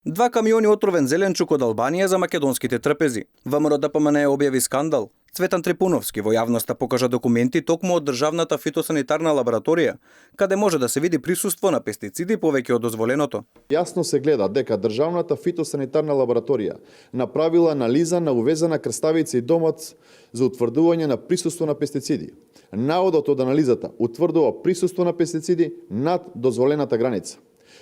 2 камиони отровен зеленчук од Албанија за македонските трпези. ВМРО ДПМН објави скандал. Цветан Трипуновски во јавноста покажа документи токму од државната фитосанитарна лабораторија, каде може да се види присуство на пестициди повеќе од дозволеното. Јасно се гледа дека државната фитосанитарна лабораторија направила анализа на увезена крставица и домат за утврдување на присуство на пестициди. Наводот од анализата утврдува присуство на пестициди над дозволената граница.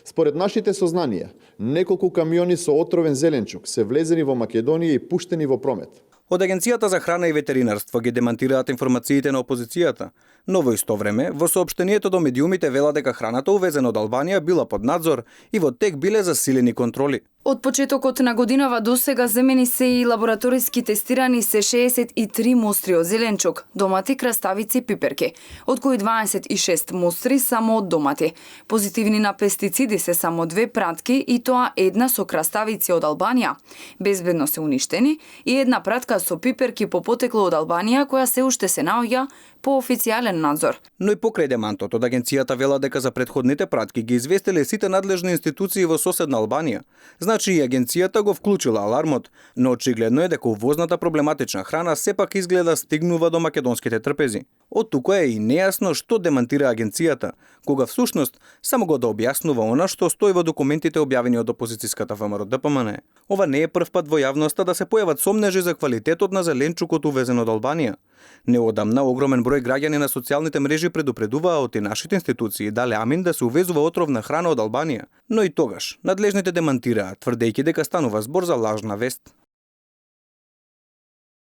Според нашите сознанија, неколку камиони со отровен зеленчук се влезени во Македонија и пуштени во промет. Од Агенцијата за храна и ветеринарство ги демантираат информациите на опозицијата, но во исто време во соопштението до медиумите вела дека храната увезена од Албанија била под надзор и во тек биле засилени контроли. Од почетокот на годинава до сега земени се и лабораториски тестирани се 63 мустри од зеленчук, домати, краставици, пиперки, од кои 26 мустри само од домати. Позитивни на пестициди се само 2 пратки и тоа една со краставици од Албанија, безбедно се уништени, и една пратка со пиперки по потекло од Албанија која се уште се наоѓа по официјален надзор. Но и покрај демантот од агенцијата вела дека за претходните пратки ги известиле сите надлежни институции во соседна Албанија. Значи и агенцијата го вклучила алармот, но очигледно е дека увозната проблематична храна сепак изгледа стигнува до македонските трпези. Од тука е и нејасно што демантира агенцијата, кога всушност само го да објаснува она што стои во документите објавени од опозицијската ВМРО ДПМН. Ова не е прв пат во јавноста да се појават сомнежи за квалитетот на зеленчукот увезен од Албанија. Неодамна огромен број граѓани на социјалните мрежи предупредуваа од и нашите институции дале амин да се увезува отровна храна од Албанија, но и тогаш надлежните демантираа, тврдејќи дека станува збор за лажна вест.